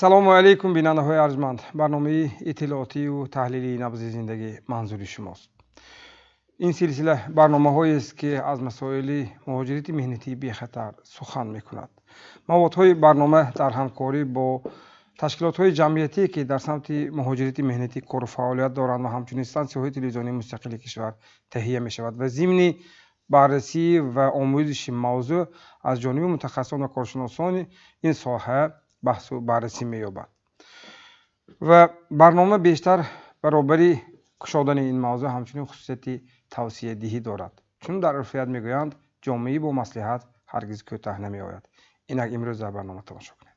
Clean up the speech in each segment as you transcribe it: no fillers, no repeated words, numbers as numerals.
Ассалому алайкум, бинандаҳои арҷманд! Барномаи иттилоотию таҳлилии «Набзи зиндагӣ» манзури шумост. Ин силсила барномаҳоест, ки аз масоили муҳоҷирати меҳнатии бехатар сухан мекунад. Маводҳои барнома дар ҳамкорӣ бо ташкилотҳои ҷамъиятие, ки дар самти муҳоҷирати меҳнатӣ кору фаъолият доранд, ва ҳамчунин стансияҳои телевизионии мустақили кишвар таҳия мешавад ва зимни баррасӣ ва омӯзиши мавзӯъ аз ҷониби мутахассисон ва коршиносони ин соҳа баҳсу баррасӣ меёбад. Ва барнома бештар баробари кушодани ин мавзӯъ ҳамчунин хусусияти тавсиядиҳӣ дорад, чун дар урфият мегӯянд, ҷомеӣ бо маслиҳат ҳаргиз кӯтаҳ намеояд. Инак, имрӯз дар барнома тамошо кунед.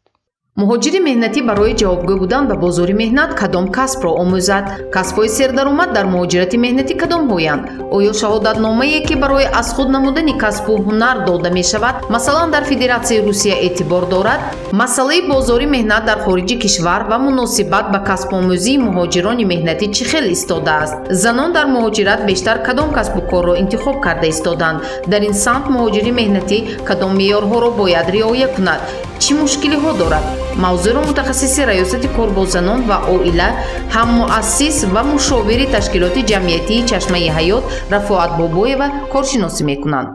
Муҳоҷири меҳнатӣ барои ҷавобгӯ будан ба бозори меҳнат кадом касбро омӯзад? Касбҳои сердаромад дар муҳоҷирати меҳнатӣ кадомҳоянд? Оё шаҳодатномае, ки барои аз худ намудани касбу ҳунар дода мешавад, масалан, дар Федератсияи Русия, эътибор дорад? Масъалаи бозори меҳнат дар хориҷи кишвар ва муносибат ба касбомӯзии муҳоҷирони меҳнатӣ чӣ хел истодааст? Занон дар муҳоҷират бештар кадом касбу корро интихоб карда истоданд? Дар ин самт муҳоҷири меҳнатӣ кадом меъёрҳоро бояд риоя кунад? Чӣ мушкилиҳо дорад? Мавзӯъро мутахассиси Раёсати кор бо занон ва оила, ҳаммуассис ва мушовири ташкилоти ҷамъиятии «Чашмаи ҳаёт» Рафоат Бобоева коршиносӣ мекунанд.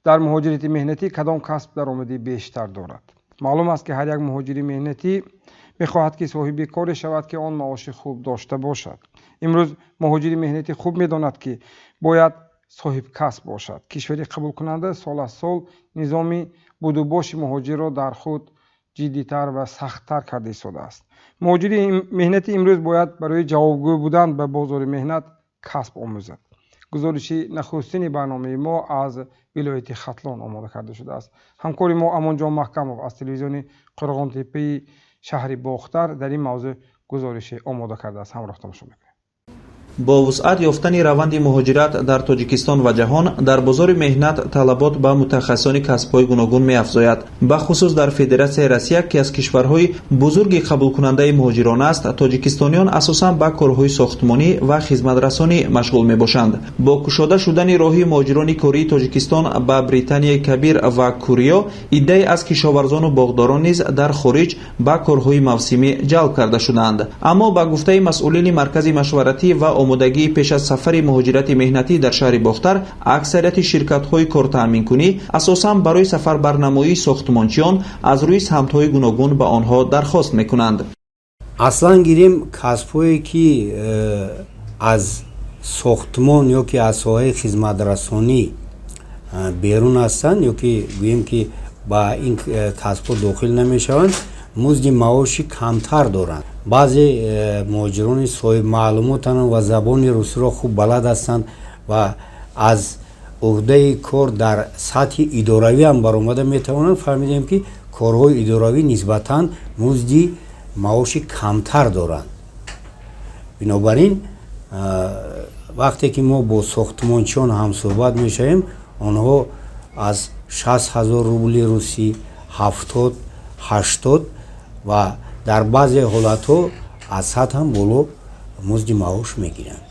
Дар муҳоҷирати меҳнатӣ кадом касб даромади бештар дорад? Маълум аст, ки ҳар як муҳоҷири меҳнатӣ мехоҳад, ки соҳиби коре шавад, ки он маоши хуб дошта бошад. Имрӯз муҳоҷири меҳнатӣ хуб медонад, ки бояд соҳибкасб бошад. Кишвари қабулкунанда сол аз сол низоми будубоши муҳоҷирро дар худ ҷиддитар ва сахттар карда истодааст. Муҳоҷири меҳнати имрӯз бояд барои ҷавобгӯ будан ба бозори меҳнат касб омӯзад. Гузориши нахустини барномаи мо аз вилояти Хатлон омода карда шудааст. Ҳамкори мо Амонҷон Маҳкамов аз телевизиони Қурғонтеппаи шаҳри Бохтар дар ин мавзӯъ гузорише омода кардааст. Ҳамроҳ тамошо мекунем. Бо вусъат ёфтани раванди муҳоҷират дар Тоҷикистон ва ҷаҳон, дар бозори меҳнат талабот ба мутахассисони касбҳои гуногун меафзояд. Бахусус дар Федератсияи Россия, ки аз кишварҳои бузурги қабулкунандаи муҳоҷирон аст, тоҷикистониён асосан ба корҳои сохтмонӣ ва хизматрасонӣ машғул мебошанд. Бо кушода шудани роҳи муҳоҷирони кории Тоҷикистон ба Британияи Кабир ва Кӯреё, иддае аз кишоварзону боғдорон низ дар хориҷ ба корҳои мавсимӣ ҷалб карда шудаанд. Аммо ба гуфтаи масъулини маркази машваратӣ ва омодагии пеш аз сафари муҳоҷирати меҳнатӣ дар шаҳри Бохтар, аксарияти ширкатҳои кортаъминкунӣ асосан барои сафарбарнамоии сохтмончиён аз рӯи самтҳои гуногун ба онҳо дархост мекунанд. Аслан гирем, касбҳое ки аз сохтмон ё ки аз соҳаи хизматрасонӣ берун ҳастанд ё ки гӯем, ки ба ин касбҳо дохил намешаванд, музди маоши камтар доранд. Баъзе муҳоҷирони соҳибмаълумотанд ва забони русиро хуб балад ҳастанд ва аз уҳдаи кор дар сатҳи идоравӣ ҳам баромада метавонанд. Фаҳмидем, ки корҳои идоравӣ нисбатан музди маоши камтар доранд. Бинобар ин, вақте ки мо бо сохтмончиён ҳамсӯҳбат мешавем, онҳо аз 60 000 рубли русӣ, 70, 80 ва дар баъзе ҳолатҳо аз 100 ҳам боло музди маош мегиранд.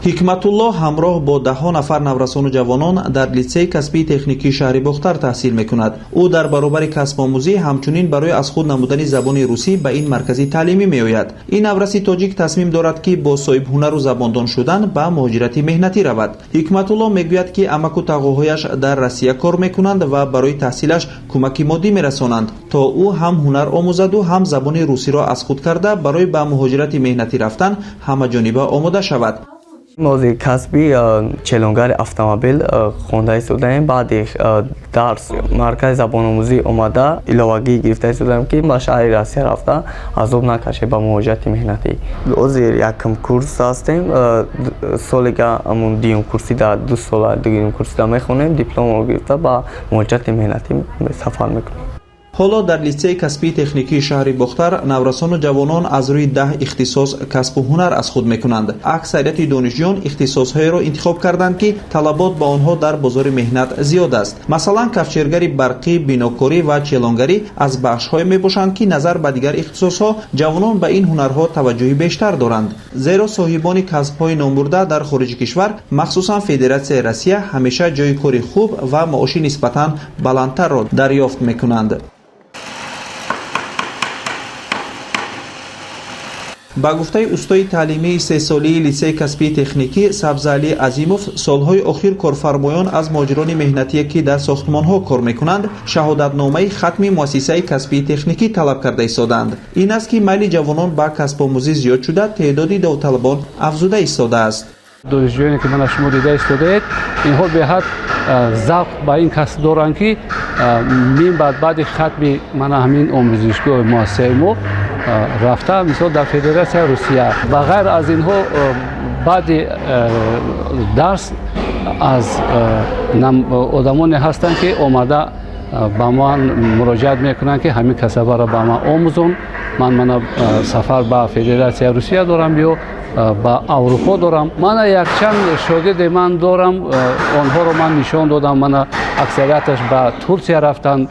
Ҳикматулло ҳамроҳ бо даҳҳо нафар наврасону ҷавонон дар литсейи касбии техникии шаҳри Бохтар таҳсил мекунад. Ӯ дар баробари касбомӯзӣ ҳамчунин барои аз худ намудани забони русӣ ба ин маркази таълимӣ меояд. Ин навраси тоҷик тасмим дорад, ки бо соҳибҳунару забондон шудан ба муҳоҷирати меҳнатӣ равад. Ҳикматулло мегӯяд, ки амаку тағоҳояш дар Россия кор мекунанд ва барои таҳсилаш кӯмаки моддӣ мерасонанд, то ӯ ҳам ҳунар омӯзаду ҳам забони русиро аз худ карда, барои ба муҳоҷирати меҳнатӣ рафтан ҳамаҷониба омода шавад. Мози касби челонгари автомобил хонда истодаем. Баъди дарс маркази забономӯзӣ омада, иловагӣ гирифта истодаем, ки ба шаҳри Россия рафта азоб накашем ба муҳоҷирати меҳнатӣ. Ҳозир якум курс ҳастем, солига ҳамун дуюм курсида, 2 сола дуюм курсида мехонем. Дипломро гирифта, ба муҳоҷирати меҳнатӣ сафар мекунем. Ҳоло дар литсейи касбии техникии шаҳри Бохтар наврасону ҷавонон аз рӯи 10 ихтисос касбу ҳунар аз худ мекунанд. Аксарияти донишҷӯён ихтисосҳоеро интихоб карданд, ки талабот ба онҳо дар бозори меҳнат зиёд аст. Масалан, кафчергари барқӣ, бинокорӣ ва челонгарӣ аз бахшҳое мебошанд, ки назар ба дигар ихтисосҳо ҷавонон ба ин ҳунарҳо таваҷҷӯҳи бештар доранд, зеро соҳибони касбҳои номбурда дар хориҷи кишвар, махсусан Федератсияи Россия, ҳамеша ҷойи кори хуб ва маоши нисбатан баландтарро дарёфт мекунанд. Ба гуфтаи устои таълимии сесолии литсеи касбии техникӣ Сабзаалӣ Азимов, солҳои охир корфармоён аз муҳоҷирони меҳнатие, ки дар сохтмонҳо кор мекунанд, шаҳодатномаи хатми муассисаи касбии техникӣ талаб карда истодаанд. Ин аст, ки майли ҷавонон ба касбомӯзӣ зиёд шуда, теъдоди довталабон афзуда истодааст. Донишҷӯёне, ки мана шумо дида истодаед, инҳо беҳад завқ ба ин касб доранд, ки мин баъди хатми мана ҳамин омӯзишгоҳи муассисаи мо рафта, мисол, дар Федератсияи Русия. Ба ғайр аз инҳо, баъди дарс аз одамоне ҳастанд, ки омада ба ман муроҷиат мекунанд, ки ҳамин касабаро ба ман омӯзон, ман мана сафар ба Федератсияи Русия дорам ё ба Аврупо дорам. Мана якчанд шогирде ман дорам, онҳоро ман нишон додам. Мана аксарияташ ба Турсия рафтанд,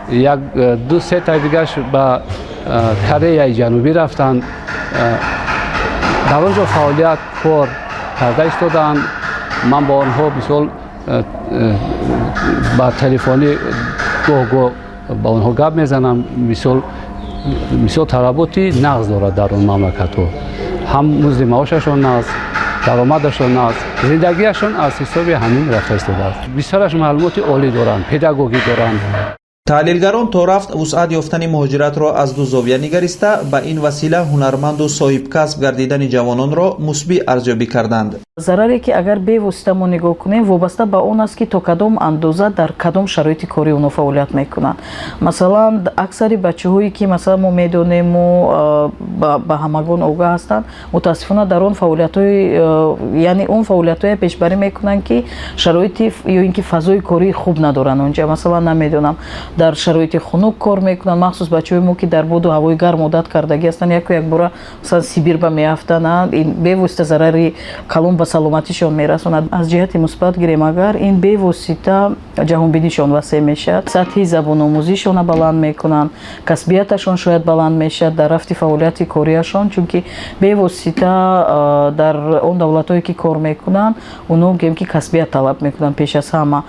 як ду сетаи дигараш ба Кореяи Ҷанубӣ рафтанд, дар он ҷо фаъолият кор карда истодаанд. Ман бо онҳо, мисол, ба телефонӣ гоҳ гоҳ ба онҳо гап мезанам. Мисол, талаботи нағз дорад дар он мамлакатҳо, ҳам музди маошашон нағз, даромадашон нағз, зиндагиашон аз ҳисоби ҳамин рафта истодааст. Бисёраш маълумоти олӣ доранд, педагогӣ доранд. Таҳлилгарон то рафт вусъат ёфтани муҳоҷиратро аз ду зовия нигариста, ба ин васила ҳунарманду соҳибкасб гардидани ҷавононро мусбӣ арзёбӣ карданд. Зараре, ки агар бевосита мо нигоҳ кунем, вобаста ба он аст, ки то кадом андоза, дар кадом шароити корӣ онҳо фаъолият мекунанд. Масалан, аксари бачаҳое, ки масалан мо медонему ба ҳамагон огаҳ ҳастанд, мутаассифона, дар он фаъолиятҳои, яъне он фаъолиятҳое пешбарӣ мекунанд, ки шароити ё ин ки фазои кории хуб надоранд. Онҷа, масалан, намедонам, дар шароити хунук кор мекунанд. Махсус бачаҳои мо, ки дар боду ҳавои гарм одат кардагӣ ҳастанд, яку якбора, масалан, Сибир ба меафтанд, ин бевосита зарари калон ба саломатишон мерасонад. Аз ҷиҳати мусбат гирем агар, ин бевосита ҷаҳонбинишон васеъ мешавад, сатҳи забономӯзишона баланд мекунанд, касбияташон шояд баланд мешавад дар рафти фаъолияти кориашон, чунки бевосита дар он давлатҳое, ки кор мекунанд, онҳо, гӯем ки, касбият талаб мекунанд пеш аз ҳама.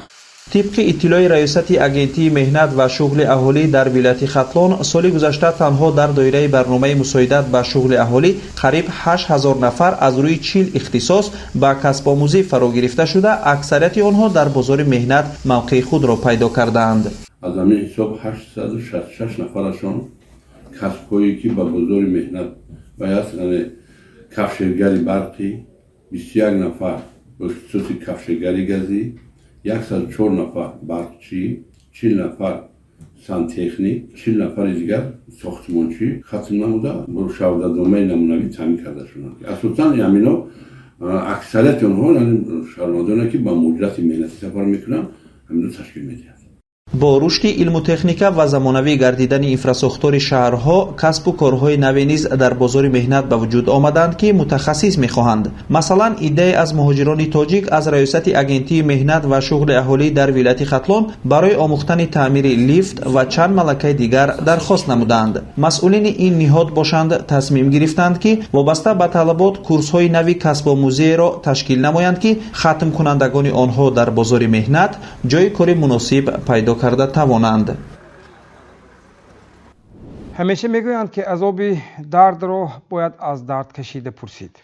Тибқи иттилои Раёсати Агентии меҳнат ва шуғли аҳолӣ дар вилояти Хатлон, соли гузашта танҳо дар доираи барномаи мусоидат ба шуғли аҳолӣ қариб 8000 нафар аз рӯи 40 ихтисос ба касбомӯзӣ фаро гирифта шуда, аксарияти онҳо дар бозори меҳнат мавқеи худро пайдо кардаанд. Аз ҳамин ҳисоб 866 нафарашон касбҳое, ки ба бозори меҳнат бояд, яъне кафшергари барқӣ, 21 нафар бо ихтисоси кафшергари газӣ, 104 нафар барқчӣ, 40 нафар сантехник, 40 нафари дигар сохтмончӣ хатм намуда, бо шаҳодатномаи намунавӣ таъмин карда шуданд. Асосан ҳамино, аксарияти онҳо шаҳрвандоне, ки ба муҳоҷирати меҳнатӣ сафар мекунанд, ҳамино ташкил медиҳад. Бо рушди илму техника ва замонавӣ гардидани инфрасохтори шаҳрҳо, касбу корҳои наве низ дар бозори меҳнат ба вуҷуд омаданд, ки мутахассис мехоҳанд. Масалан, иддае аз муҳоҷирони тоҷик аз Раёсати Агентии меҳнат ва шуғли аҳолӣ дар вилояти Хатлон барои омӯхтани таъмири лифт ва чанд малакаи дигар дархост намуданд. Масъулини ин ниҳод бошанд, тасмим гирифтанд, ки вобаста ба талабот курсҳои нави касбомӯзиеро ташкил намоянд, ки хатмкунандагони онҳо дар бозори меҳнат ҷойи кори муносиб пайдо карда тавонанд. Ҳамеша мегӯянд, ки азоби дардро бояд аз дард кашида пурсид.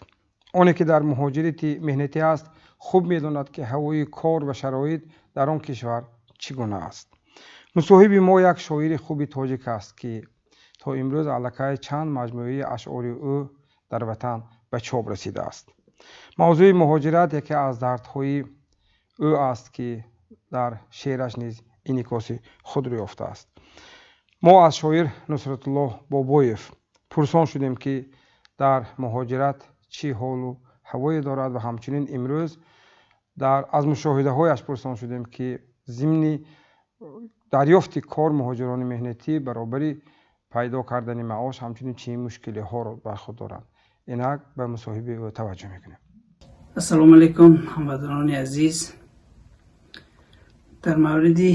Оне ки дар муҳоҷирати меҳнатӣ аст, хуб медонад, ки ҳавои кор ва шароит дар он кишвар чӣ гуна аст. Мусоҳиби мо як шоири хуби тоҷик аст, ки то имрӯз аллакай чанд маҷмӯаи ашъори ӯ дар ватан ба чоп расидааст. Мавзӯи муҳоҷират яке аз дардҳои ӯ аст, ки дар шеъраш низ инъикоси худро ёфтааст. Мо аз шоир Нусратулло Бобоев пурсон шудем, ки дар муҳоҷират чӣ ҳолу ҳавое дорад, ва ҳамчунин имрӯз аз мушоҳидаҳояш пурсон шудем, ки зимни дарёфти кор муҳоҷирони меҳнатӣ баробари пайдо кардани маош ҳамчунин чӣ мушкилиҳоро бар худ доранд. Инак ба мусоҳибаи ӯ таваҷҷӯҳ мекунем. Ассалому алайкум, ҳамватанони азиз! Дар мавриди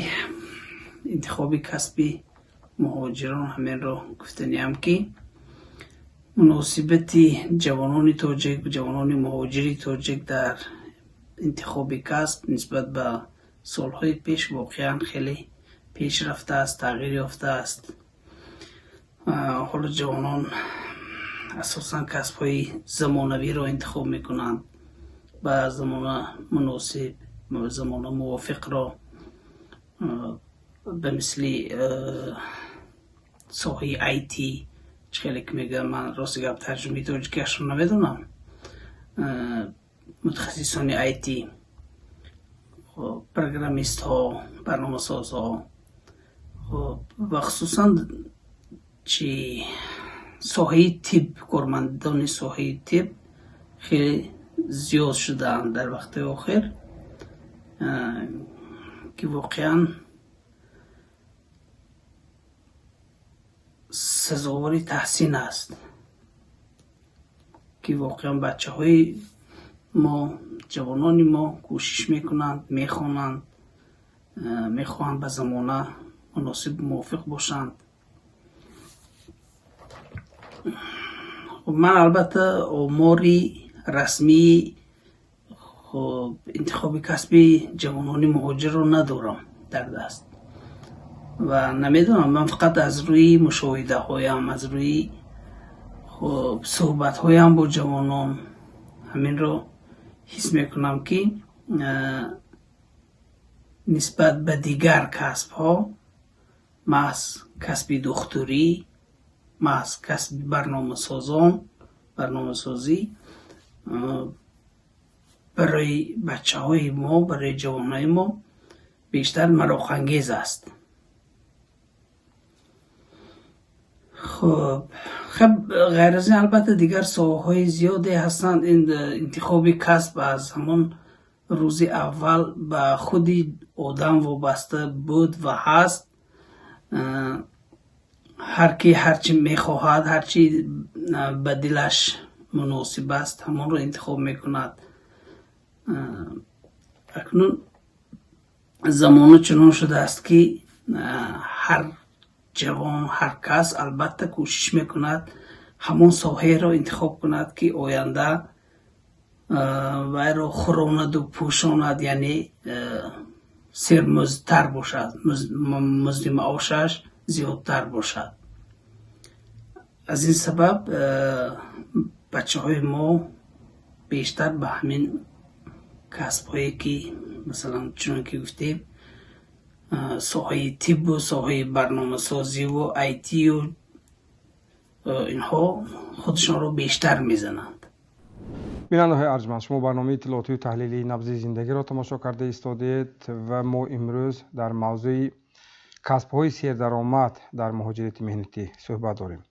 интихоби касби муҳоҷирон ҳаминро гуфтаниам, ки муносибати ҷавонони тоҷик, ҷавонони муҳоҷири тоҷик дар интихоби касб нисбат ба солҳои пеш воқеан хеле пеш рафтааст, тағйир ёфтааст. Ҳоло ҷавонон Асосан касбҳои замонавиро интихоб мекунанд, ба замона муносиб, замона мувофиқро, ба мисли соҳаи IT, чӣ хеле ки мегӯям, ман рости гап тарҷумаи тоҷикиашро намедонам, мутахассисони IT, программистҳо, барномасозҳо, ва хусусан чи соҳаи тиб, кормандони соҳаи тиб хеле зиёд шудаанд дар вақти охир, ки воқеан сазовори таҳсин аст, ки воқеан бачаҳои мо, ҷавонони мо кӯшиш мекунанд, мехонанд, мехоҳанд ба замона муносиб мувофиқ бошанд. Ман албатта омори расмии интихоби касби ҷавонони муҳоҷирро надорам дар даст ва намедонам, ман фақат аз рӯи мушоҳидаҳоям, аз рӯи суҳбатҳоям бо ҷавонон ҳаминро ҳис мекунам, ки нисбат ба дигар касбҳо маҳз касби духтурӣ, маҳз касби барномасозон, барномасозӣ барои бачаҳои мо, барои ҷавонои мо бештар мароқангез аст. Хуб, ғайр аз ин албатта дигар соҳаҳои зиёде ҳастанд. Ин интихоби касб аз ҳамон рӯзи аввал ба худи одам вобаста буд ва ҳаст. Ҳар ки ҳар чӣ мехоҳад, ҳар чӣ ба дилаш муносиб аст, ҳамонро интихоб мекунад. Акнун замона чунон шудааст, ки ҳар ҷавон, ҳар кас албатта кӯшиш мекунад ҳамон соҳаеро интихоб кунад, ки оянда вайро хӯронаду пӯшонад, яъне сермуздтар бошад, музди маошаш зиёдтар бошад. Аз ин сабаб бачаҳои мо бештар ба ҳамин касбҳое, ки масалан чунон ки гуфтем, соҳаи тиббу соҳаи барномасозиву айтию инҳо худашонро бештар мезананд. Бинандаҳои арҷманд, шумо барномаи иттилоотию таҳлилии «Набзи зиндагиро» тамошо карда истодед ва мо имрӯз дар мавзӯи касбҳои сердаромад дар муҳоҷирати меҳнатӣ суҳбат дорем.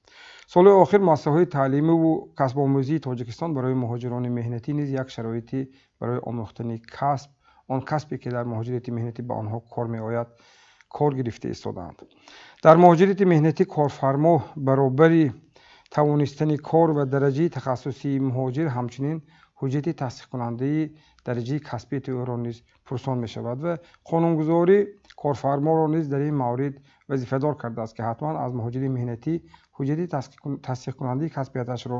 Соли охир муассисаҳои таълимиву касбомӯзии Тоҷикистон барои муҳоҷирони меҳнатӣ низ як шароити барои омӯхтани касб, он касбе ки дар муҳоҷирати меҳнатӣ ба онҳо кор меояд, кор гирифта истодаанд. Дар муҳоҷирати меҳнатӣ корфармо баробари тавонистани кор ва дараҷаи тахассусии муҳоҷир ҳамчунин ҳуҷҷати тасдиқкунандаи дараҷаи касбияти ӯро низ пурсон мешавад ва қонунгузорӣ корфарморо низ дар ин маврид вазифадор кардааст, ки ҳатман аз муҳоҷири меҳнатӣ ҳуҷҷати тасдиқкунандаи касбияташро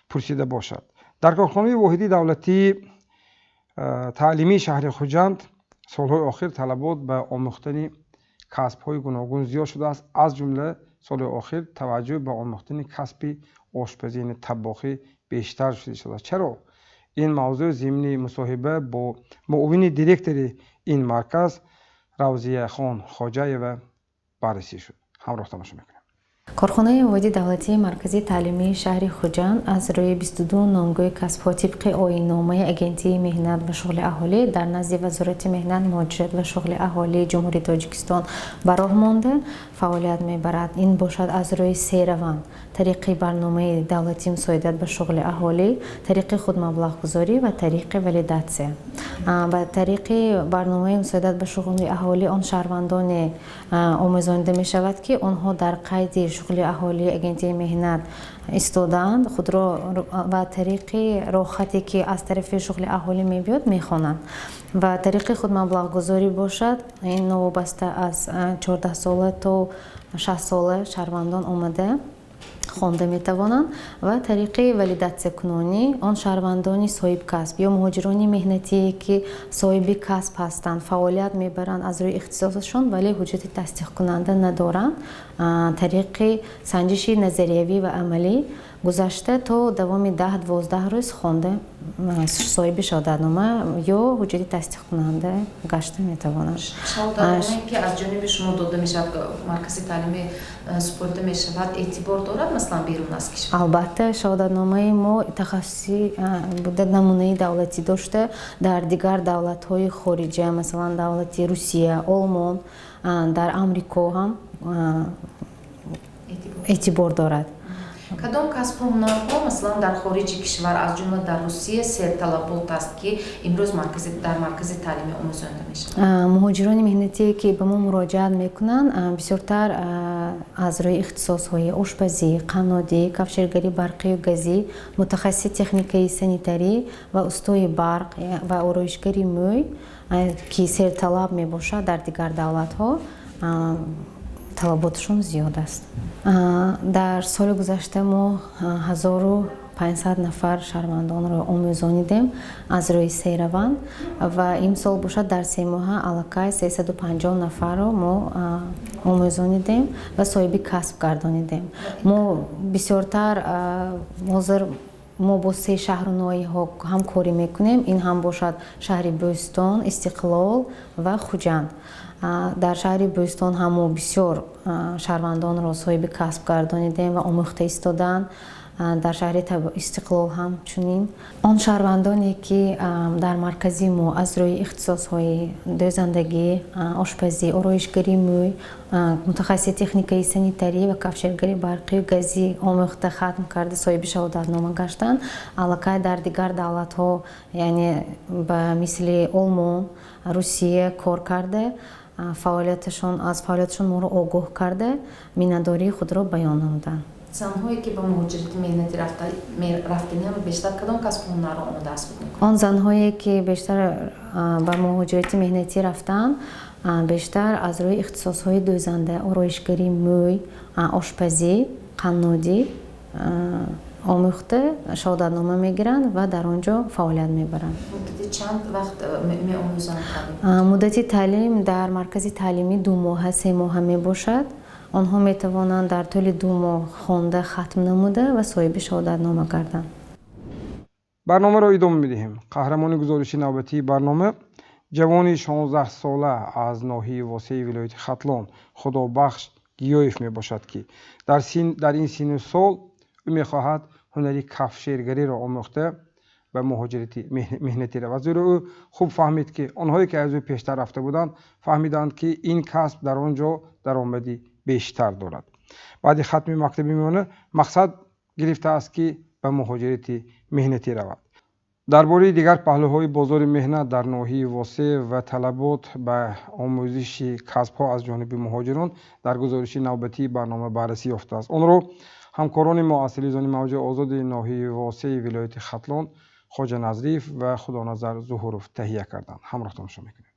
пурсида бошад. Дар корхонаи воҳиди давлатии таълимии шаҳри Хуҷанд солҳои охир талабот ба омӯхтани касбҳои гуногун зиёд шудааст. Аз ҷумла соли охир таваҷҷӯҳ ба омӯхтани касби ошпазӣ, яъне таббохӣ бештар шуда истодааст. Чаро? Ин мавзӯъ зимни мусоҳиба бо муовини директори ин марказ Равзияхон Хоҷаева баррасӣ шуд. Ҳамроҳ тамошо мекунем. Корхонаи воҳиди давлатии марказии таълимии шаҳри Хуҷанд аз рӯи 22 номгӯи касбҳо тибқи оинномаи Агентии меҳнат ва шуғли аҳолӣ дар назди Вазорати меҳнат, муҳоҷират ва шуғли аҳолии Ҷумҳурии Тоҷикистон ба роҳ монда фаъолият мебарад. Ин бошад аз рӯи се раванд: тариқи барномаи давлатии мусоидат ба шуғли аҳолӣ, тариқи худмаблағгузорӣ ва тариқи валидатсия. Ба тариқи барномаи мусоидат ба шуғли аҳолӣ он шаҳрвандоне омӯзонида мешавад, ки онҳо дар қайди шуғли аҳолии Агентии меҳнат истодаанд, худро ба тариқи роҳхате ки аз тарафи шуғли аҳолӣ мебиёд мехонанд. Ва тариқи худмаблағгузорӣ бошад, ин новобаста аз 14 сола то 60 сола шаҳрвандон омада хонда метавонанд ва тариқи валидатсиякунонӣ он шаҳрвандони соҳибкасб ё муҳоҷирони меҳнатие ки соҳиби касб ҳастанд, фаъолият мебаранд аз рӯи ихтисосашон, вале ҳуҷҷати тасдиқкунанда надоранд, тариқи санҷиши назариявӣ ва амалӣ Гузашта то давоми 10-12 рӯз хонда, соҳиби шаҳодатнома ё ҳуҷҷати тасдиқкунанда гашта метавонанд. Шаҳодатномае, ки аз ҷониби шумо дода мешавад, маркази таълимӣ супорида мешавад, эътибор дорад, масалан, берун аз кишвар? Албатта, шаҳодатномаи мо тахассусӣ буда, намунаи давлатӣ дошта, дар дигар давлатҳои хориҷа, масалан, давлати Русия, Олмон, дар Амрико ҳам эътибор дорад. Кадом касбу ҳунарҳо, масалан, дар хориҷи кишвар, аз ҷумла дар Русия, серталабот аст, ки имрӯз дар маркази таълимӣ омӯзонида мешавад? Муҳоҷирони меҳнатие, ки ба мо муроҷиат мекунанд, бисёртар аз рӯи ихтисосҳои ошпазӣ, қаннодӣ, кафшергарии барқию газӣ, мутахассиси техникаи санитарӣ ва устои барқ ва ороишгари мӯй, ки серталаб мебошад, дар дигар давлатҳо талаботашон зиёд аст. Дар соли гузашта мо 1500 нафар шаҳрвандонро омӯзонидем аз рӯи се раванд ва имсол бошад, дар 3 моҳа аллакай 350 нафарро мо омӯзонидем ва соҳиби касб гардонидем. Мо бисёртар ҳозир мо бо се шаҳру ноҳияҳо ҳамкорӣ мекунем. Ин ҳам бошад шаҳри Бӯстон, Истиқлол ва Хуҷанд. Дар шаҳри Бӯстон ҳам мо бисёр шаҳрвандонро соҳиби касб гардонидем ва омӯхта истоданд. Дар шаҳри Истиқлол ҳам чунин. Он шаҳрвандоне, ки дар маркази мо аз рӯи ихтисосҳои дӯзандагӣ, ошпазӣ, ороишгарии мӯй, мутахассиси техникаи санитарӣ ва кафшергарии барқию газӣ омӯхта, хатм карда, соҳиби шаҳодатнома гаштанд, аллакай дар дигар давлатҳо, яъне ба мисли Олмон, Русия кор карда, фаъолияташон аз фаъолияташон моро огоҳ карда, миннатдории худро баён намуданд. Занҳое, ки ба муҳоҷирати меҳнатӣ рафтаниам, бештар кадом касбу ҳунарро омода аз худ мекунанд? Он занҳое, ки бештар ба муҳоҷирати меҳнатӣ рафтанд, бештар аз рӯи ихтисосҳои дӯзанда, ороишгарии мӯй, ошпазӣ, қаннодӣ омӯхта, шаҳодатнома мегиранд ва дар он ҷо фаъолият мебаранд. Муддати чанд вақт меомӯзанд? Муддати таълим дар маркази таълимӣ 2 моҳа, 3 моҳа мебошад. Онҳо метавонанд дар тӯли 2 моҳ хонда, хатм намуда ва соҳиби шаҳодатнома гарданд. Барномаро идома медиҳем. Қаҳрамони гузориши навбатии барнома ҷавони 16-сола аз ноҳияи Восеи вилояти Хатлон Худобахш Гиёев мебошад, ки дар ин сину сол ӯ мехоҳад ҳунари кафшергариро омӯхта, ба муҳоҷирати меҳнатӣ равад, зеро ӯ хуб фаҳмид, ки онҳое, ки аз ӯ пештар рафта буданд, фаҳмиданд, ки ин касб дар он ҷо даромади бештар дорад. Баъди хатми мактаби миёна мақсад гирифтааст, ки ба муҳоҷирати меҳнатӣ равад. Дар бораи дигар паҳлӯҳои бозори меҳнат дар ноҳияи Восеъ ва талабот ба омӯзиши касбҳо аз ҷониби муҳоҷирон дар гузориши навбатии барнома баррасӣ ёфтааст. Онро ҳамкорони мо аз телевизиони Мавҷи Озоди ноҳияи Восеи вилояти Хатлон Хоҷа Назриев ва Худоназар Зуҳуров таҳия карданд. Ҳамроҳ тамошо мекунем.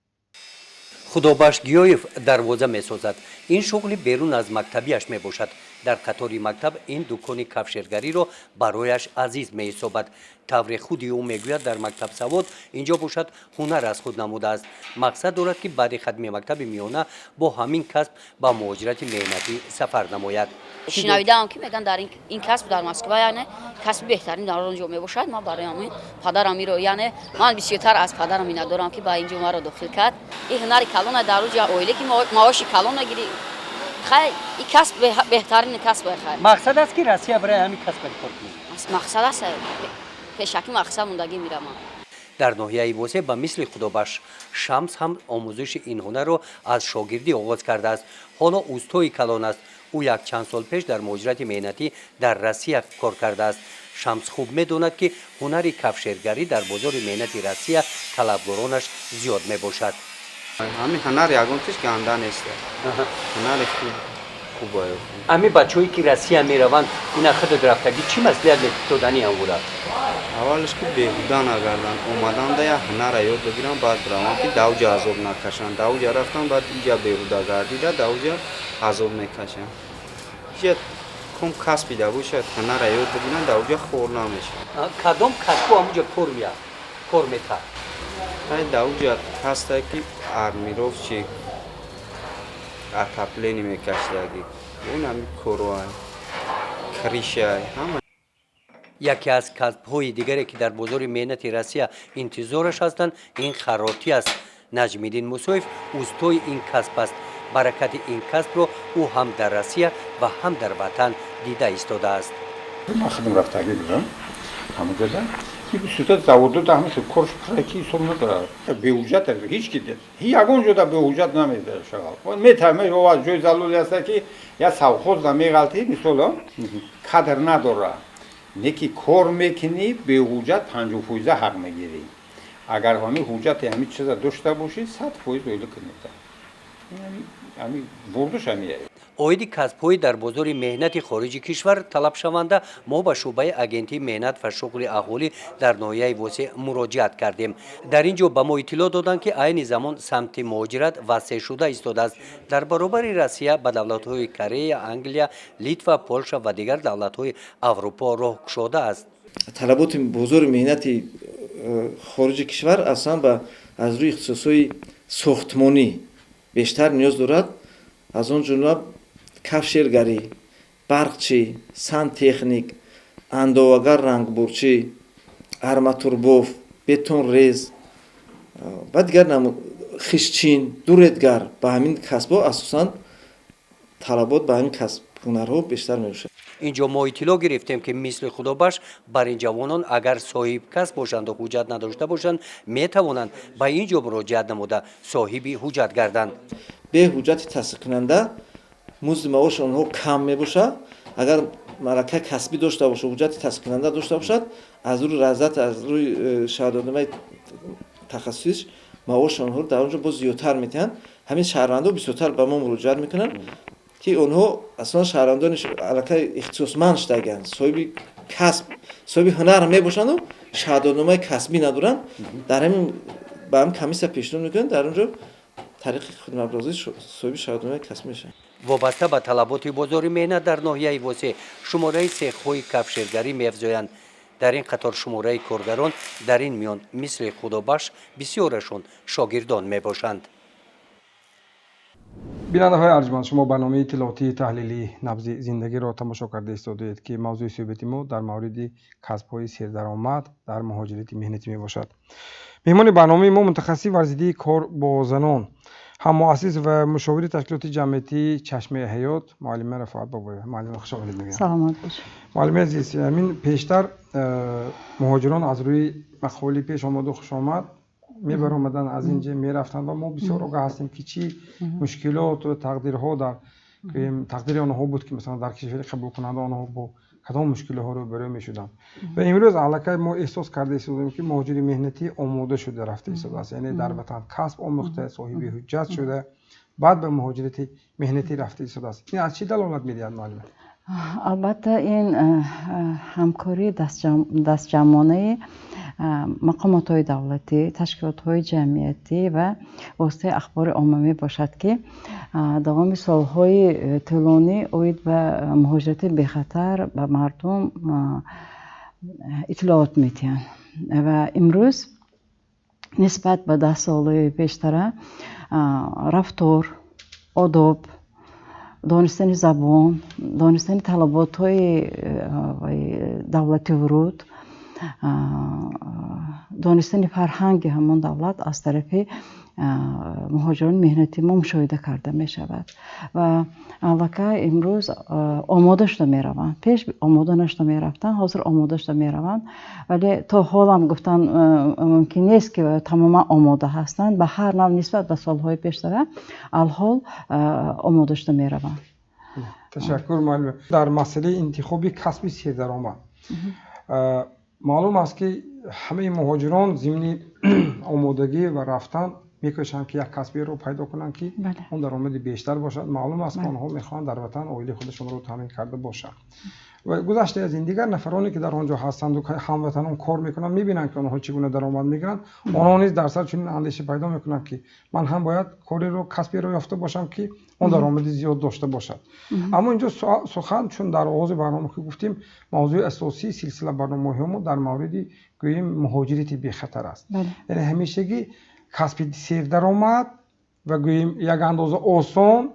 Худобахш Гиёев дарвоза месозад. Ин шуғли берун аз мактабиаш мебошад. Дар қатори мактаб ин дукони кафшергариро барояш азиз меҳисобад. Тавре худи ӯ мегӯяд, дар мактаб савод, инҷо бошад, ҳунар аз худ намудааст. Мақсад дорад, ки баъди хатми мактаби миёна бо ҳамин касб ба муҳоҷирати меҳнатӣ сафар намояд. Шинавидаам, ки мегӯянд, дар ин касб дар Москва, яъне касби беҳтарин дар он ҷо мебошад. Ман барои ҳамин падарам иро, яъне ман бисёртар аз падарам миннатдорам, ки ба ин ҷо маро дохил кард. Ин ҳунари калона, дар уҷа оиле ки маоши калон мегирӣ. Хай, ин касб беҳтарин касб, хай. Мақсад аст, ки Россия барои ҳамин касб кор кунӣ? Мақсад аст, пешакӣ мақсад мондагӣ мирамам. Дар ноҳияи Восеъ ба мисли Худобахш Шамс ҳам омӯзиши ин ҳунарро аз шогирдӣ оғоз кардааст. Ҳоло устои калон аст. Ӯ якчанд сол пеш дар муҳоҷирати меҳнатӣ дар Россия кор кардааст. Шамс хуб медонад, ки ҳунари кафшергарӣ дар бозори меҳнати Россия талабгоронаш зиёд мебошад. Ҳамин ҳунар ягон чиз ганда нест, ҳунари хуб хуб. Ҳамин бачаҳое, ки Россия мераванд, ина худат рафтагӣ, чӣ маслиҳат додани ҳамвора? Аввалаш, ки беҳуда нагарданд. Омаданда як ҳунара ёд бигиранд, баъд бираванд, ки давҷа азоб накашанд. Давҷа рафтан, баъд иҷа беҳуда гардида, давҷа азоб мекашанд. Иҷа ком касбида бошад, ҳунара ёд бигиранд, давҷа хор намешавад. Кадом касбу ҳамуҷа кор меяд, кор метард? Ай, давҷа ҳаста, ки армировщик, отопление мекашидаги, он ҳами корҳоай, крыша й ҳама. Яке аз касбҳои дигаре, ки дар бозори меҳнати Россия интизораш ҳастанд, ин харротӣ аст. Наҷмиддин Мусоев устои ин касб аст. Баракати ин касбро ӯ ҳам дар Россия ва ҳам дар ватан дида истодааст. Ман худам рафтагӣ будам ҳамонҷода, бисёртар заводода ҳамин хел корш пурра, ки ҳисоб надорад. Беҳуҷҷат ҳеҷ ки ягон ҷода беҳуҷҷат намешавад. Метавонад, ҷои залоле аста, ки як совхоз намеғалтӣ, мисол, кадр надора, не ки кор мекунӣ, беҳуҷҷат 50% ҳақ мегирӣ. Агар ҳамин ҳуҷҷати ҳамин чиза дошта бошӣ, 100% ойлик мета. Ҳамин бурдуш ҳамия. Оиди касбҳои дар бозори меҳнати хориҷи кишвар талабшаванда мо ба шӯъбаи Агентии меҳнат ва шуғли аҳолӣ дар ноҳияи Восеъ муроҷиат кардем. Дар ин ҷо ба мо иттилоъ доданд, ки айни замон самти муҳоҷират васеъ шуда истодааст. Дар баробари Россия ба давлатҳои Корея, Англия, Литва, Полша ва дигар давлатҳои Аврупо роҳ кушода аст. Талаботи бозори меҳнати хориҷи кишвар аслан аз рӯи ихтисосҳои сохтмонӣ бештар ниёз дорад, аз он ҷумла кафшергарӣ, барқчӣ, сантехник, андовагар, рангбурчӣ, арматурбоф, бетонрез ва дигар, хиштчин, дуредгар. Ба ҳамин касбҳо асосан талабот, ба ҳамин касб ҳунарҳо бештар мебошад. Ин ҷо мо иттилоъ гирифтем, ки мисли Худобахш бар ин ҷавонон, агар соҳибкасб бошанду ҳуҷҷат надошта бошанд, метавонанд ба ин ҷо муроҷиат намуда, соҳиби ҳуҷҷат гарданд. Бе ҳуҷҷати тасдиқкунанда музди маоши онҳо кам мебошад. Агар малакаи касбӣ дошта бошад, ҳуҷҷати тасдиқкунанда дошта бошад, аз рӯи разряд, аз рӯи шаҳодатномаи тахассусиш маоши онҳоро дар он ҷо боз зиёдтар медиҳанд. Ҳамин шаҳрвандо бисёртар ба мо муроҷиат мекунанд, ки онҳо аслан шаҳрвандони аллакай ихтисосманд шудагианд, соҳиби касб, соҳиби ҳунар мебошанду шаҳодатномаи касбӣ надоранд. Дар ҳамин ба ҳамин комиссия пешниҳод мекунанд, дар он ҷо тариқи худмабразӣ соҳиби шаҳодатномаи касбӣ мешаванд. Вобаста ба талаботи бозори меҳнат дар ноҳияи Восеъ шумораи сехҳои кафшергарӣ меафзоянд. Дар ин қатор шумораи коргарон, дар ин миён мисли Худобахш бисёрашон шогирдон мебошанд. Бинандаҳои арҷманд, шумо барномаи иттилоотии таҳлилии «Набзи зиндагиро» тамошо карда истодаед, ки мавзӯи суҳбати мо дар мавриди касбҳои сердаромад дар муҳоҷирати меҳнатӣ мебошад. Меҳмони барномаи мо мутахассиси варзидии кор бо занон, ҳаммуассис ва мушовири ташкилоти ҷамъиятии «Чашмаи ҳаёт» муаллима Рафоат Бобоева. Муаллима, хуш омадед мегӯям. Саломат бошед. Муаллими азиз, ҳамин пештар муҳоҷирон аз рӯи мақоли пеш омаду хушомад мебаромаданд, аз ин ҷа мерафтанд ва мо бисёр огаҳ ҳастем, ки чӣ мушкилоту тақдирҳо дар тақдири онҳо буд, ки масалан дар кишвари қабулкунанда онҳо бо кадом мушкилиҳо рӯбарӯ мешуданд. Ва имрӯз аллакай мо эҳсос карда истодем, ки муҳоҷири меҳнатӣ омода шуда рафта истодааст, яъне дар ватан касб омӯхта, соҳиби ҳуҷҷат шуда, баъд ба муҳоҷирати меҳнатӣ рафта истодааст. Ин аз чӣ далолат медиҳад, муаллима? Албатта, ин ҳамкории дастҷамъонаи мақомотҳои давлатӣ, ташкилотҳои ҷамъиятӣ ва воситаи ахбори омма мебошад, ки давоми солҳои тӯлонӣ оид ба муҳоҷирати бехатар ба мардум иттилоот медиҳанд. Ва имрӯз нисбат ба 10 солаи пештара рафтор, одоб, донистани забон, донистани талаботҳои давлати вуруд, донистани фарҳанги ҳамон давлат аз тарафи муҳоҷирони меҳнатӣ мо мушоҳида карда мешавад ва аллакай имрӯз омода шуда мераванд. Пеш омода нашуда мерафтанд, ҳозир омода шуда мераванд, вале то ҳолам гуфтан мумкин нест, ки тамоман омода ҳастанд. Ба ҳар нав нисбат ба солҳои пештара алҳол омода шуда мераванд. Ташаккур, муаллима. Дар масъалаи интихоби касби сердаромад маълум аст, ки ҳамаи муҳоҷирон зимни омодагӣ ва рафтан мекӯшанд, ки як касберо пайдо кунанд, ки он даромади бештар бошад. Маълум аст, ки онҳо мехоҳанд дар ватан оилаи худашонро таъмин карда бошанд. Ва гузашта аз ин, дигар нафароне, ки дар он ҷо ҳастанду ҳамватанон кор мекунанд, мебинанд, ки онҳо чӣ гуна даромад мегиранд. Онҳо низ дар сар чунин андеша пайдо мекунанд, ки ман ҳам бояд кореро, касберо ёфта бошам, ки он даромади зиёд дошта бошад. Аммо инҷо сухан, чун дар оғози барнома ки гуфтем, мавзӯи асосии силсила барномаҳои мо дар мавриди, гӯем, муҳоҷирати бехатар аст, яъне ҳамешагӣ касби сердаромад ва, гӯем, як андоза осон.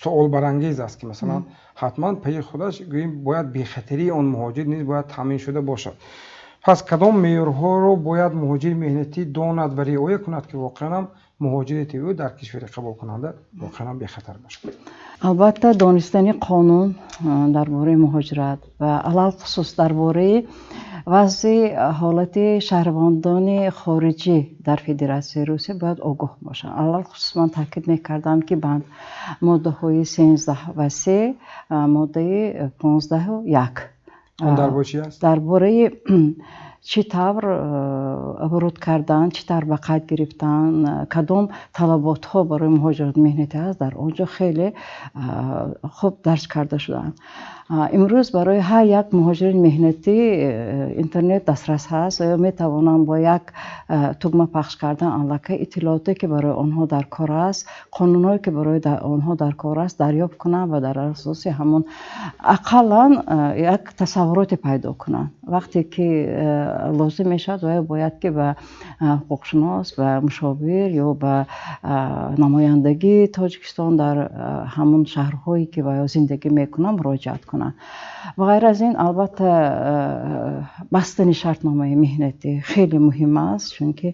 Суолбарангез аст, ки масалан ҳатман пайи худаш гӯем бояд бехатарии он муҳоҷир низ бояд таъмин шуда бошад. Пас кадом меъёрҳоро бояд муҳоҷири меҳнатӣ донад ва риоя кунад, ки воқеан ҳам муҳоҷирати ӯ дар кишвари қабулкунанда воқеан ҳам бехатар бошад? Албатта, донистани қонун дар бораи муҳоҷират ва алалхусус дар бораи вазъи ҳолати шаҳрвандони хориҷӣ дар Федератсияи Русия бояд огоҳ бошанд. Алалхусус ман таъкид мекардам, ки банд моддаҳои 13 ва 3, моддаи 15-1. Он дар бораи чи аст? Дар бораи чӣ тавр вуруд кардан, чӣ тавр ба қайд гирифтан, кадом талаботҳо барои муҳоҷирати меҳнатӣ аст, дар он ҷо хеле хуб дарҷ карда шудаанд. Имрӯз барои ҳар як муҳоҷири меҳнатӣ интернет дастрас ҳаст ва ё метавонанд бо як тугма пахш кардан аллакай иттилооте, ки барои онҳо дар кор аст, қонунҳое, ки барои онҳо дар кор аст, дарёфт кунанд ва дар асоси ҳамон ақаллан як тасаввуроте пайдо кунанд. Вақте ки лозим мешавад, ва бояд ки ба ҳуқуқшинос, ба мушовир ё ба намояндагии Тоҷикистон дар ҳамон шаҳрҳое, ки ва ё зиндагӣ мекунанд, муроҷиат кунанд. Ва ғайр аз ин, албатта, бастани шартномаи меҳнатӣ хеле муҳим аст, чунки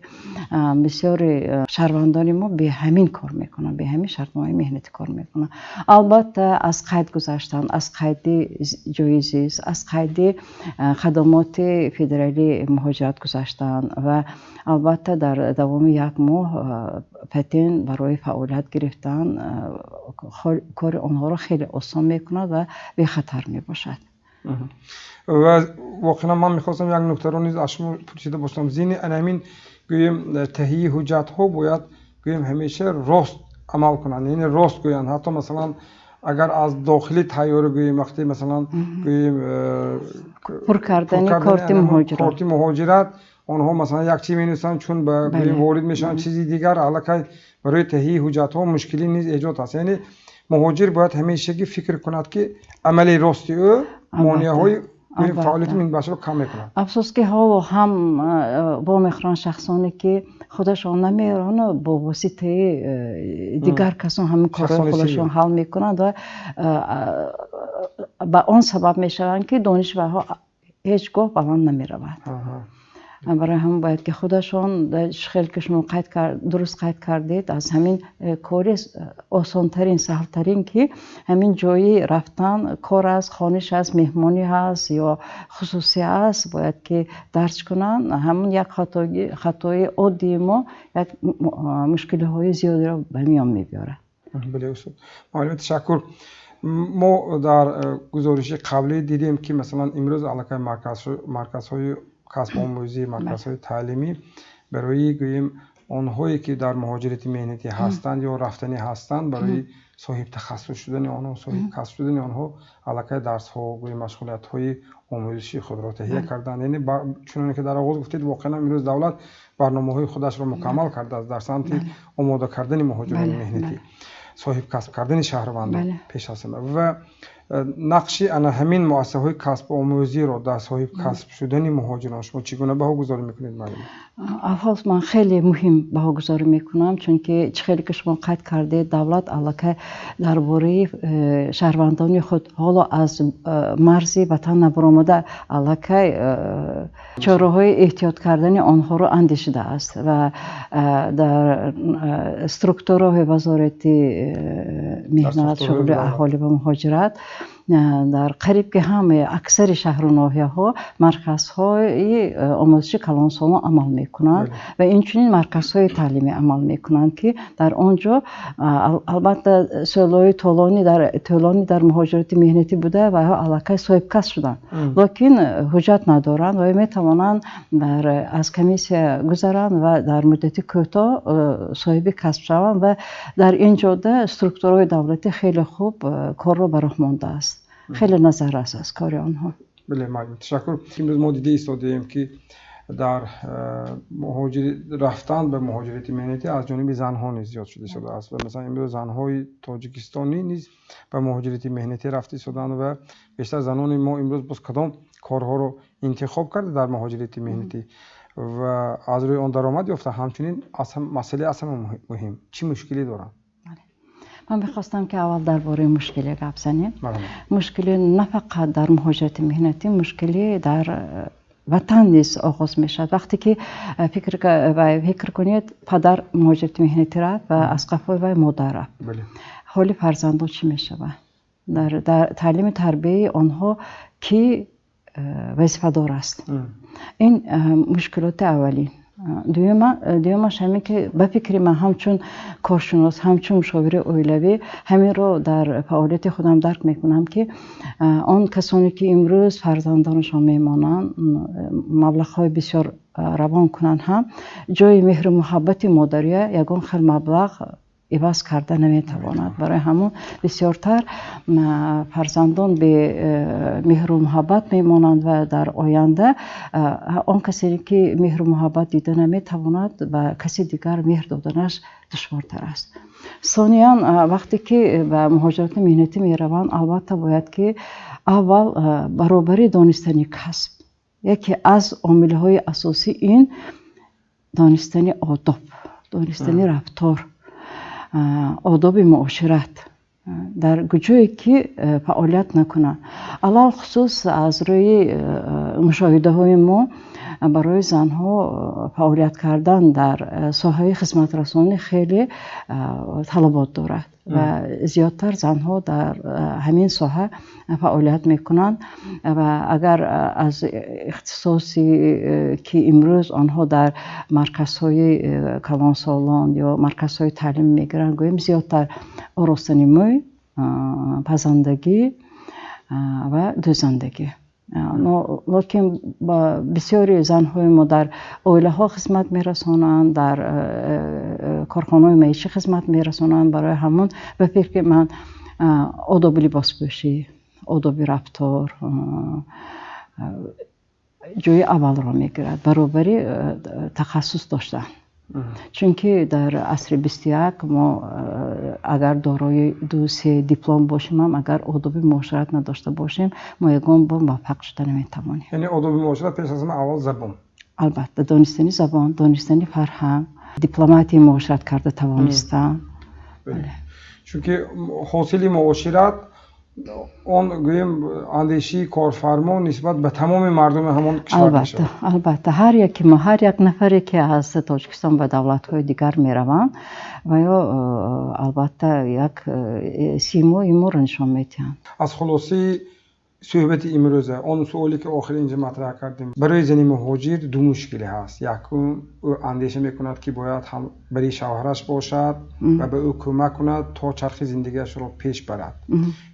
бисёри шаҳрвандони мо бе ҳамин кор мекунанд, бе ҳамин шартномаи меҳнатӣ кор мекунанд. Албатта, аз қайд гузаштан, аз қайди ҷои зист, аз қайди хадамоти федералии муҳоҷират гузаштан ва албатта дар давоми як моҳ патент барои фаъолият гирифтан кори онҳоро хеле осон мекунад ва бехатар мебошад. Ва воқеан ман мехостам як нуктаро низ аз шумо пурсида бошам. Зимни ҳамин гӯем таҳияи ҳуҷҷатҳо бояд гӯем ҳамеша рост амал кунанд, яъне рост гӯянд. Ҳатто масалан агар аз дохили тайёра гӯем, вақте масалан гӯем пур кардани корти муҳоҷират, корти муҳоҷират, онҳо масалан як чиз менависанд, чун ба гӯем ворид мешаванд чизи дигар, аллакай барои таҳияи ҳуҷҷатҳо мушкилӣ низ эҷод аст. Яъне муҳоҷир бояд ҳамешагӣ фикр кунад, ки амали рости ӯ монеаҳои фаъолияти минбаъдашро кам мекунад. Афсӯс, ки ҳоло ҳам вомехӯранд шахсоне, ки худашон намерону бо воситаи дигар касон ҳамин корҳои худашон ҳал мекунанд ва ба он сабаб мешаванд, ки дониши вайҳо ҳеҷ гоҳ баланд намеравад. Барои ҳамин бояд ки худашон, хеле ки шумо дуруст қайд кардед, аз ҳамин кори осонтарин, саҳлтарин, ки ҳамин ҷои рафтан кор аст, хониш аст, меҳмонӣ ҳаст ё хусусӣ аст, бояд ки дарҷ кунанд. Ҳамин як хатои оддии мо як мушкилиҳои зиёдеро ба миён мебиёрад. Бале, устод муаллим, ташаккур. Мо дар гузориши қаблӣ дидем, ки масалан имрӯз аллакай марказҳои касбомӯзӣ, марказҳои таълимӣ барои гӯем онҳое, ки дар муҳоҷирати меҳнатӣ ҳастанд ё рафтанӣ ҳастанд, барои соҳибтахассус шудани онҳо, соҳибкасб шудани онҳо аллакай дарсҳо, гӯем машғулиятҳои омӯзиши худро таҳия карданд. Яъне чуноне ки дар оғоз гуфтед, воқеан имрӯз давлат барномаҳои худашро мукаммал кардааст дар самти омода кардани муҳоҷирони меҳнатӣ, соҳибкасб кардани шаҳрвандон пеш аз ҳама. Ва нақши ана ҳамин муассисаҳои касбомӯзиро дар соҳибкасб шудани муҳоҷирон шумо чӣ гуна баҳогузорӣ мекунед, муаллим? Аввал ман хеле муҳим баҳогузорӣ мекунам, чунки чӣ хеле ки шумо қайд кардед, давлат аллакай дар бораи шаҳрвандони худ ҳоло аз марзи ватан набаромада аллакай чораҳои эҳтиёт кардани онҳоро андешидааст ва дар структураҳои Вазорати меҳнат, шуғли аҳолӣ ва муҳоҷират дар қариб ки ҳамаи аксари шаҳру ноҳияҳо марказҳои омӯзиши калонсолон амал мекунанд ва инчунин марказҳои таълимӣ амал мекунанд, ки дар он ҷо албатта солҳои тӯлонӣ дар муҳоҷирати меҳнатӣ буда ва аллакай соҳибкасб шуданд, лекин ҳуҷҷат надоранд ва метавонанд аз комиссия гузаранд ва дар муддати кӯтоҳ соҳиби касб шаванд. Ва дар ин ҷода структураҳои давлатӣ хеле хуб корро ба роҳ мондааст, хеле назаррас аст кори онҳо. Бале, муаллим, ташаккур. Имрӯз мо дида истодаем, ки дар рафтан ба муҳоҷирати меҳнатӣ аз ҷониби занҳо низ зиёд шуда истодааст ва масалан имрӯз занҳои тоҷикистонӣ низ ба муҳоҷирати меҳнатӣ рафта истодаанд. Ва бештар занони мо имрӯз боз кадом корҳоро интихоб карда дар муҳоҷирати меҳнатӣ ва аз рӯи он даромад ёфта, ҳамчунин масъалаи аз ҳама муҳим, чӣ мушкилӣ доранд? Ман мехостам, ки аввал дар бораи мушкиле гап занем. Мушкиле на фақат дар муҳоҷирати меҳнатӣ, мушкиле дар ватан низ оғоз мешавад. Вақте ки фикр кунед, падар муҳоҷирати меҳнатӣ рафт ва аз қафои вай модар рафт. Ҳоли фарзандон чӣ мешавад? Дар таълими тарбияи онҳо кӣ вазифадор аст? Ин мушкилоти аввалин. Дуюмаш ҳамин ки, ба фикри ман, ҳамчун коршинос, ҳамчун мушовири оилавӣ, ҳаминро дар фаъолияти худам дарк мекунам, ки он касоне ки имрӯз фарзандонашон мемонанд, маблағҳои бисёр равон кунанд ҳам, ҷои меҳру муҳаббати модария ягон хел маблағ иваз карда наметавонад. Барои ҳамон бисёртар фарзандон бе меҳру муҳаббат мемонанд ва дар оянда он касе ки меҳру муҳаббат дида наметавонад, ба каси дигар меҳр доданаш душвортар аст. Сониян, вақте ки ба муҳоҷирати меҳнатӣ мераванд, албатта, бояд ки аввал баробари донистани касб, яке аз омилҳои асосӣ ин донистани одоб, донистани рафтор, одоби муошират дар куҷое ки фаъолият накунанд. Алалхусус, аз рӯи мушоҳидаҳои мо, барои занҳо фаъолият кардан дар соҳаи хизматрасонӣ хеле талабот дорад ва зиёдтар занҳо дар ҳамин соҳа фаъолият мекунанд. Ва агар аз ихтисосе ки имрӯз онҳо дар марказҳои калонсолон ё марказҳои таълим мегиранд гӯем, зиёдтар оростани мӯй, пазандагӣ ва дӯзандагӣ. Лекин бисёри занҳои мо дар оилаҳо хизмат мерасонанд, дар корхонаҳои маишӣ хизмат мерасонанд. Барои ҳамон, ба фикри ман, одоби либоспӯшӣ, одоби рафтор ҷои аввалро мегирад баробари тахассус доштан, чунки дар асри 21 мо агар дорои ду се диплом бошем ҳам, агар одоби муошират надошта бошем, мо ягон бор муваффақ шуда наметавонем. Яъне одоби муошират, пеш аз ҳама, аввал забон. Албатта, донистани забон, донистани фарҳанг, дипломатияи муошират карда тавонистан. Чунки ҳосили муошират он, гӯем, андешии корфармо нисбат ба тамоми мардуми ҳамон кишвар мешавад. Албатта, ҳар яке мо, ҳар як нафаре ки аз Тоҷикистон ба давлатҳои дигар мераванд, ва ё албатта як симои моро нишон медиҳанд. Аз хулосаи суҳбати имрӯза, он суоле ки охир инҷа матраҳ кардем, барои зани муҳоҷир ду мушкиле ҳаст. Якум, ӯ андеша мекунад, ки бояд ҳам барои шавҳараш бошад ва ба ӯ кӯмак кунад, то чархи зиндагиашро пеш барад.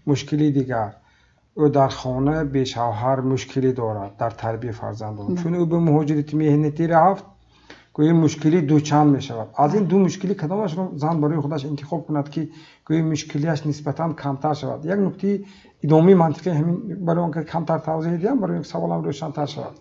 Мушкили дигар, ӯ дар хона бешавҳар мушкилӣ дорад дар тарбияи фарзандон. Чун ӯ ба муҳоҷирати меҳнатӣ рафт, гӯё мушкилӣ дучанд мешавад. Аз ин ду мушкилӣ кадомашро зан барои худаш интихоб кунад, ки гӯё мушкилиаш нисбатан камтар шавад? Як нуктаи идомаи мантиқи ҳамин, барои он ки камтар тавзеҳ диҳам, барои он ки саволам рӯшантар шавад.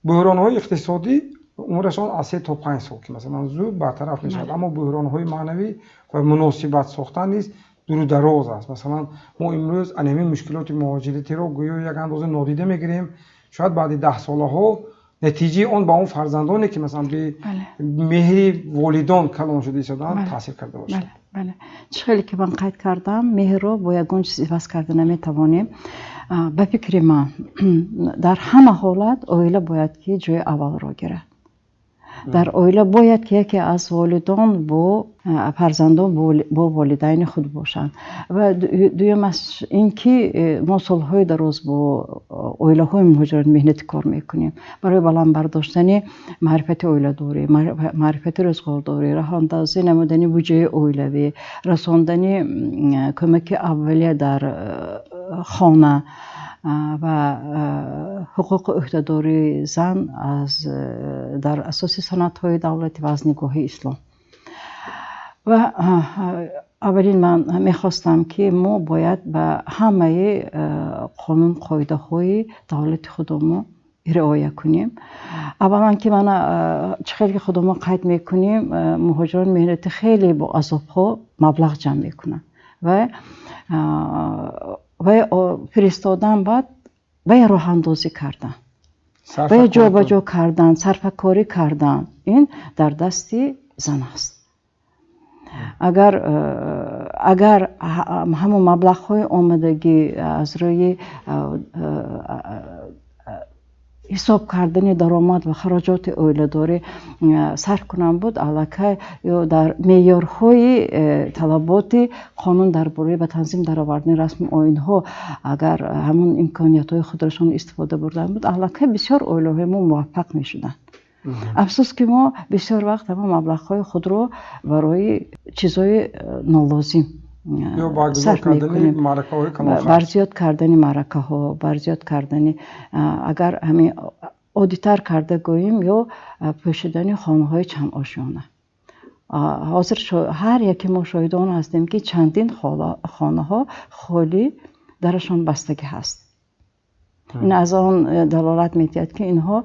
Буҳронҳои иқтисодӣ умрашон аз 3 то 5 сол, ки масалан зуд бартараф мешавад, аммо буҳронҳои маънавӣ ва муносибат сохтан низ дуру дароз аст. Масалан, мо имрӯз ҳамин мушкилоти муҳоҷиратиро гӯё як андоза нодида мегирем. Шояд баъди даҳсолаҳо натиҷаи он ба он фарзандоне ки масалан бе меҳри волидон калон шуда истодаанд, таъсир карда бошад. Бале, чӣ хеле ки ман қайд кардам, меҳрро бо ягон чиз иваз карда наметавонем. Ба фикри ман, дар ҳама ҳолат оила бояд ки ҷои аввалро гирад. Дар оила бояд ки яке аз волидон бо фарзандон, бо волидайни худ бошанд. Ва дуюм аз ин ки мо солҳои дароз бо оилаҳои муҳоҷирони меҳнатӣ кор мекунем барои баланд бардоштани маърифати оиладорӣ, маърифати рӯзғордорӣ, роҳандозӣ намудани буҷаи оилавӣ, расондани кӯмаки аввалия дар хона ва ҳуқуқу ӯҳдадории зан аз дар асоси санадҳои давлатӣ ва аз нигоҳи ислом. Ва аввалин ман мехостам, ки мо бояд ба ҳамаи қонун қоидаҳои давлати худамон риоя кунем. Аввалан ки мана чӣ хеле ки худамон қайд мекунем, муҳоҷирони меҳнатӣ хеле бо азобҳо маблағ ҷамъ мекунанд ва фиристодан, баъд вай роҳандозӣ кардан, вай ҷобаҷо кардан, сарфакорӣ кардан, ин дар дасти зан аст. Агар Агар ҳамон маблағҳои омадагӣ аз рӯи ҳисоб кардани даромад ва хароҷоти оиладорӣ сарф кунанд буд, аллакай ё дар меъёрҳои талаботи қонун дар бораи ба танзим даровардани расму оинҳо агар ҳамон имкониятҳои худрашон истифода бурданд буд, аллакай бисёр оилаҳои мо муваффақ мешуданд. Афсӯс, ки мо бисёр вақт ҳамон маблағҳои худро барои чизҳои нолозим сарф мекунем, бар зиёд кардани маъракаҳо, бар зиёд кардани, агар ҳамин оддитар карда гӯем, ё пӯшидани хонаҳои чандошёна. Ҳозир ҳар яке мо шоҳидон ҳастем, ки чандин хонаҳо холӣ, дарашон бастагӣ ҳаст. Ин аз он далолат медиҳад, ки инҳо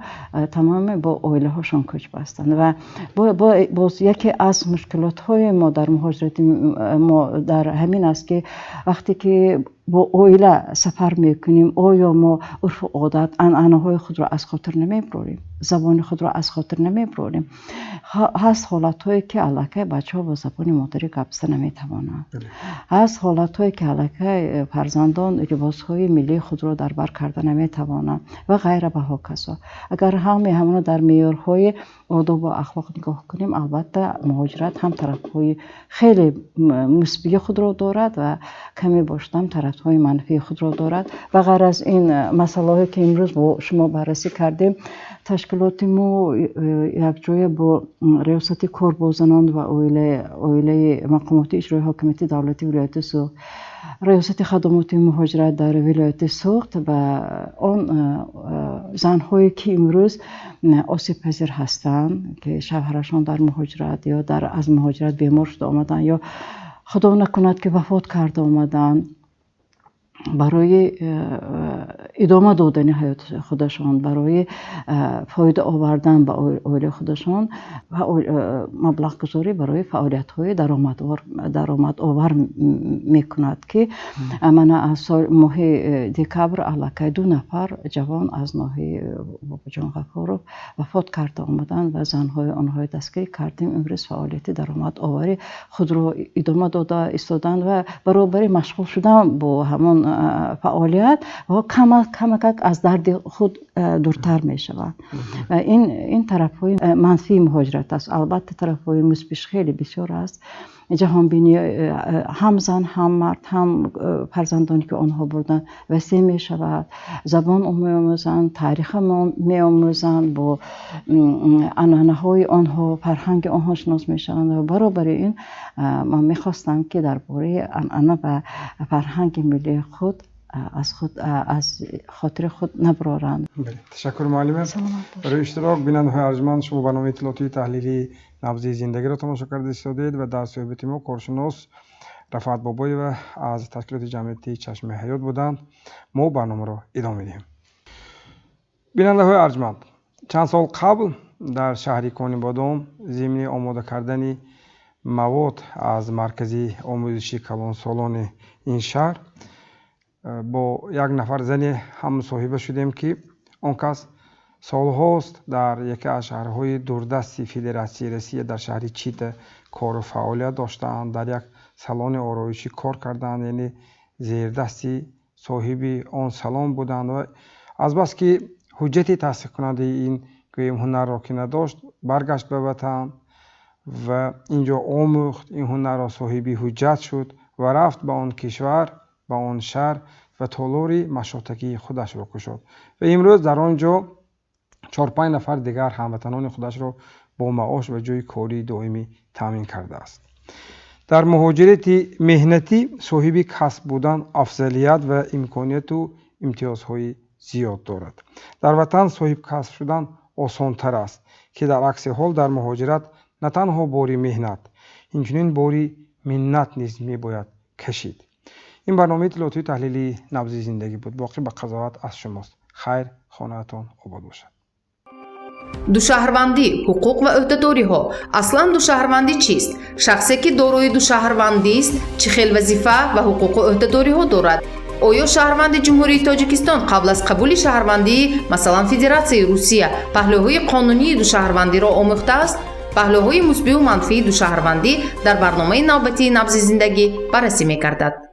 тамоми бо оилаҳошон кӯч бастанд. Ва боз яке аз мушкилотҳои мо дар муҳоҷирати мо дар ҳамин аст, ки вақте ки бо оила сафар мекунем, оё мо урфу одат, анъанаҳои худро аз хотир намебарорем, забони худро аз хотир намебарорем? Ҳаст ҳолатҳое, ки аллакай бачаҳо бо забони модарӣ гап зада наметавонанд. Ҳаст ҳолатҳое, ки аллакай фарзандон либосҳои миллии худро дар бар карда наметавонанд ва ғайра ва ҳоказо. Агар ҳамаи ҳамона дар меъёрҳои одобу ахлоқ нигоҳ кунем, албатта, муҳоҷират ҳам тарафҳои хеле мусбии худро дорад ва каме бошад ҳам тарафҳои манфии худро дорад. Ва ғайр аз ин масъалаҳое, ки имрӯз бо шумо баррасӣ кардем, ташкилоти мо якҷоя бо Риёсати кор бо занон ва оилаи мақомоти иҷроии ҳокимияти давлатии вилояти Суғд, Риёсати хадамоти муҳоҷират дар вилояти Суғд ба он занҳое, ки имрӯз осебпазир ҳастанд, ки шавҳарашон дар муҳоҷират ё аз муҳоҷират бемор шуда омаданд ё, худо накунад, ки вафот карда омаданд, барои идома додани ҳаёти худашон, барои фоида овардан ба оилаи худашон ва маблағгузорӣ барои фаъолиятҳои даромадовар мекунад, ки мана аз моҳи декабр аллакай 2 нафар ҷавон аз ноҳияи Бобоҷон Ғафуров вафот карда омаданд ва занҳои онҳои дастгирӣ кардем. Имрӯз фаъолияти даромадоварӣ худро идома дода истоданд ва баробари машғул шудан бо ҳамон фаъолият камакак аз дарди худ дуртар мешаванд. Ва ин тарафҳои манфии муҳоҷират аст. Албатта, тарафҳои мусбиш хеле бисёр аст. Ҷаҳонбинӣ ҳам зан, ҳам мард, ҳам фарзандоне, ки онҳо бурданд, васеъ мешавад, забон меомӯзанд, таъриха меомӯзанд, бо анъанаҳои онҳо, фарҳанги онҳо шинос мешаванд. Ва баробари ин ман мехостам, ки дар бораи анъана ва фарҳанги миллии худ аз хотири худ набароранд. Ташаккур, муаллима, барои иштирок. Бинандаҳои арҷманд, шумо барномаи иттилоотии таҳлилии Набзи зиндагиро тамошо карда истодед ва дар суҳбати мо коршинос Рафъат Бобоева аз ташкилоти ҷамъиятии Чашмаи ҳаёт буданд. Мо барномаро идома медиҳем. Бинандаҳои арҷманд, чанд сол қабл дар шаҳри Конибодом зимни омода кардани мавод аз маркази омӯзиши калонсолони ин шаҳр бо як нафар зане ҳаммусоҳиба шудем, ки он кас солҳост дар яке аз шаҳрҳои дурдасти Федератсияи Россия, дар шаҳри Чита кору фаъолият доштаанд, дар як салони ороишӣ кор карданд, яъне зердасти соҳиби он салон буданд ва азбаски ҳуҷҷати тасдиқкунандаи ин, гӯем, ҳунарро ки надошт, баргашт ба ватан ва инҷо омӯхт ин ҳунарро, соҳиби ҳуҷҷат шуд ва рафт ба он кишвар, ба он шаҳр ва толори машотакии худашро кушод ва имрӯз дар он ҷо 4-5 нафар дигар ҳамватанони худашро бо маош ва ҷойи кории доимӣ таъмин кардааст. Дар муҳоҷирати меҳнатӣ соҳиби касб будан афзалият ва имконияту имтиёзҳои зиёд дорад. Дар ватан соҳиб касб шудан осонтар аст, ки дар акси ҳол дар муҳоҷират на танҳо бори меҳнат, инчунин бори миннат низ мебояд кашид. Ин барномаи иттилоотии таҳлилии Набзи зиндагӣ буд. Боқӣ ба қазоват аз шумост. Хайр, хонаатон обод бошад. Душаҳрвандӣ, ҳуқуқ ва ӯҳдадориҳо. Аслан душаҳрвандӣ чист? Шахсе, ки дорои душаҳрвандист, чӣ хел вазифа ва ҳуқуқу ӯҳдадориҳо дорад? Оё шаҳрванди Ҷумҳурии Тоҷикистон қабл аз қабули шаҳрвандии, масалан, Федератсияи Русия, паҳлӯҳои қонунии душаҳрвандиро омӯхтааст? Паҳлӯҳои мусбию манфии душаҳрвандӣ дар барномаи навбатии «Набзи зиндагӣ» баррасӣ мегардад.